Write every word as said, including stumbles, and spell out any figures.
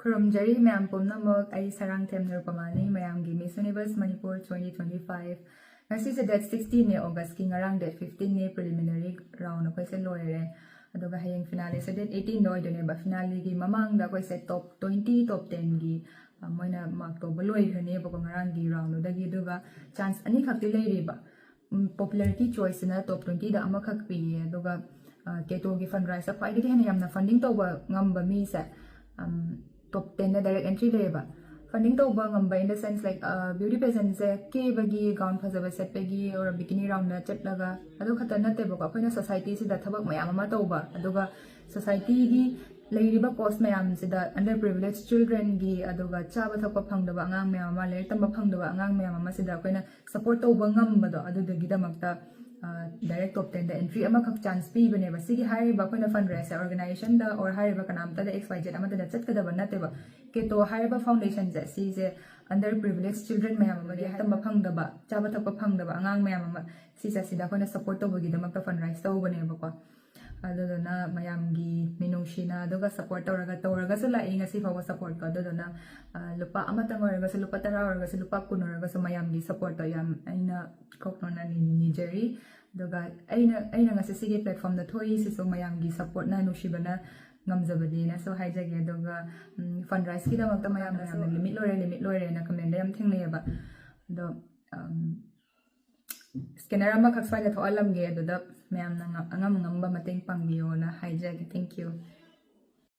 ꯈꯨꯔꯨꯝꯖꯔꯤ ꯃꯌꯥꯝ ꯄꯨꯝꯅꯃꯛ꯫ ꯑꯩ ꯁꯔꯥꯡꯊꯦꯝ ꯅꯤꯔꯨꯄꯃꯥꯅꯤ, ꯃꯌꯥꯝꯒꯤ Miss Universe Manipur twenty twenty five꯫ ꯉꯁꯤꯁꯦ date sixteen ꯅꯦ, August ꯀꯤ, ꯉꯔꯥꯡ date fifteen ꯅꯦ, preliminary round ꯑꯩꯈꯣꯏꯁꯦ ꯂꯣꯏꯔꯦ꯫ ꯑꯗꯨꯒ ꯍꯌꯦꯡ finale ꯁꯦ date eighteen ꯗ ꯑꯣꯏꯗꯣꯏꯅꯦꯕ꯫ Finale ꯒꯤ ꯃꯃꯥꯡꯗ ꯑꯩꯈꯣꯏꯁꯦ top twenty, top ten ꯒꯤ, ꯑ, ꯃꯣꯏꯅ mark ꯇꯧꯕ ꯂꯣꯏꯈ꯭ꯔꯅꯦꯕꯀꯣ ꯉꯔꯥꯡꯒꯤ round ꯗꯨꯗꯒꯤ꯫ ꯑꯗꯨꯒ chance ꯑꯅꯤꯈꯛꯇꯤ ꯂꯩꯔꯤꯕ꯫ ꯎꯝ, popularity choice ꯁꯤꯅ top twenty ꯗ ꯑꯃꯈꯛ ꯄꯤꯌꯦ, ꯑꯗꯨꯒ, ꯑ, ꯀꯦꯇꯣꯒꯤ fundraise ꯇ ꯈ꯭ꯋꯥꯏꯗꯒꯤ ꯍꯦꯟꯅ ꯌꯥꯝꯅ funding ꯇꯧꯕ ꯉꯝꯕ ꯃꯤꯁꯦ, ꯎꯝ, top ten ꯗ direct entry ꯂꯩꯌꯦꯕ꯫ Funding ꯇꯧꯕ ꯉꯝꯕ in the sense, like, ꯑ, beauty pageant ꯁꯦ ꯀꯦꯕꯒꯤ, gown ꯐꯖꯕ ꯁꯦꯠꯄꯒꯤ, or bikini round ꯗ ꯆꯠꯂꯒ ꯑꯗꯨ ꯈꯛꯇ ꯅꯠꯇꯦꯕꯀꯣ꯫ ꯑꯩꯈꯣꯏꯅ society ꯁꯤꯗ ꯊꯕꯛ ꯃꯌꯥꯝ ꯑꯃ ꯇꯧꯕ, ꯑꯗꯨꯒ society ꯒꯤ ꯂꯩꯔꯤꯕ cause ꯃꯌꯥꯝꯁꯤꯗ, under privileged children ꯒꯤ, ꯑꯗꯨꯒ ꯆꯥꯕ ꯊꯛꯄ ꯐꯪꯗꯕ ꯑꯉꯥꯡ ꯃꯌꯥꯝ ꯑꯃ, ꯂꯥꯏꯔꯤꯛ ꯇꯝꯕ ꯐꯪꯗꯕ ꯑꯉꯥꯡ ꯃꯌꯥꯝ ꯑꯃꯁꯤꯗ ꯑꯩꯈꯣꯏꯅ support ꯇꯧꯕ ꯉꯝꯕꯗꯣ, ꯑꯗꯨꯗꯨꯒꯤꯗꯃꯛꯇ, ꯑ, direct top ten ꯗ entry ꯑꯃꯈꯛ chance ꯄꯤꯕꯅꯦꯕ꯫ ꯁꯤꯒꯤ ꯍꯥꯏꯔꯤꯕ ꯑꯩꯈꯣꯏꯅ fundraise say organization the or ꯍꯥꯏꯔꯤꯕ ꯀꯅꯥꯝꯇꯗ, X Y Z ꯑꯃꯠꯇꯗ ꯆꯠꯀꯗꯕ ꯅꯠꯇꯦꯕ꯫ ꯀꯦꯇꯣ ꯍꯥꯏꯔꯤꯕ foundation ꯁꯦ, ꯁꯤꯁꯦ under privileged children ꯃꯌꯥꯝ ꯑꯃ, ꯂꯥꯏꯔꯤꯛ ꯇꯝꯕ ꯐꯪꯗꯕ, ꯆꯥꯕ ꯊꯛꯄ ꯐꯪꯗꯕ ꯑꯉꯥꯡ ꯃꯌꯥꯝ ꯑꯃ, ꯁꯤꯁꯦ ꯁꯤꯗ ꯑꯩꯈꯣꯏꯅ support ꯇꯧꯕꯒꯤꯗꯃꯛꯇ fundraise ꯇꯧꯕꯅꯦꯕꯀꯣ꯫ ꯑꯗꯨꯗꯨꯅ ꯃꯌꯥꯝꯒꯤ ꯃꯤꯅꯨꯡꯁꯤꯅ ꯑꯗꯨꯒ support ꯇꯧꯔꯒ, ꯇꯧꯔꯒꯁꯨ ꯂꯥꯛꯏ ꯉꯁꯤ ꯐꯥꯎꯕ support ꯀꯣ꯫ ꯑꯗꯨꯗꯨꯅ, ꯑ, ꯂꯨꯄꯥ ꯑꯃꯇꯪ ꯑꯣꯏꯔꯒꯁꯨ, ꯂꯨꯄꯥ ꯇꯔꯥ ꯑꯣꯏꯔꯒꯁꯨ, ꯂꯨꯄꯥ ꯀꯨꯟ ꯑꯣꯏꯔꯒꯁꯨ, ꯃꯌꯥꯝꯒꯤ support ꯇꯣ ꯌꯥꯝ ꯑꯩꯅ ꯀꯣꯛꯅꯣꯅ ꯅꯤ-, ꯅꯤꯖꯔꯤ꯫ ꯑꯗꯨꯒ ꯑꯩꯅ, ꯑꯩꯅ ꯉꯁꯤ ꯁꯤꯒꯤ platform ꯗ ꯊꯣꯛꯏꯁꯤꯁꯨ ꯃꯌꯥꯝꯒꯤ support ꯅ, ꯅꯨꯡꯁꯤꯕꯅ ꯉꯝꯖꯕꯅꯦꯅꯁꯨ ꯍꯥꯏꯖꯒꯦ꯫ ꯑꯗꯨꯒ, ꯎꯝ, fundraise ꯀꯤꯗꯃꯛꯇ ꯃꯌꯥꯝꯅ ꯌꯥꯝꯅ limit ꯂꯣꯏꯔꯦ, limit ꯂꯣꯏꯔꯦꯅ comment ꯗ ꯌꯥꯝ ꯊꯦꯡꯅꯩꯌꯦꯕ꯫ ꯑꯗꯣ, ꯎꯝ, scanner ꯑꯃꯈꯛ ꯁ꯭ꯋꯥꯏꯗ ꯊꯣꯛꯍꯜꯂꯝꯒꯦ, ꯑꯗꯨꯗ ꯃꯌꯥꯝꯅ ꯉ-, ꯑꯉꯝ ꯑꯉꯝꯕ ꯃꯇꯦꯡ ꯄꯥꯡꯕꯤꯌꯣꯅ ꯍꯥꯏꯖꯒꯦ꯫ Thank you꯫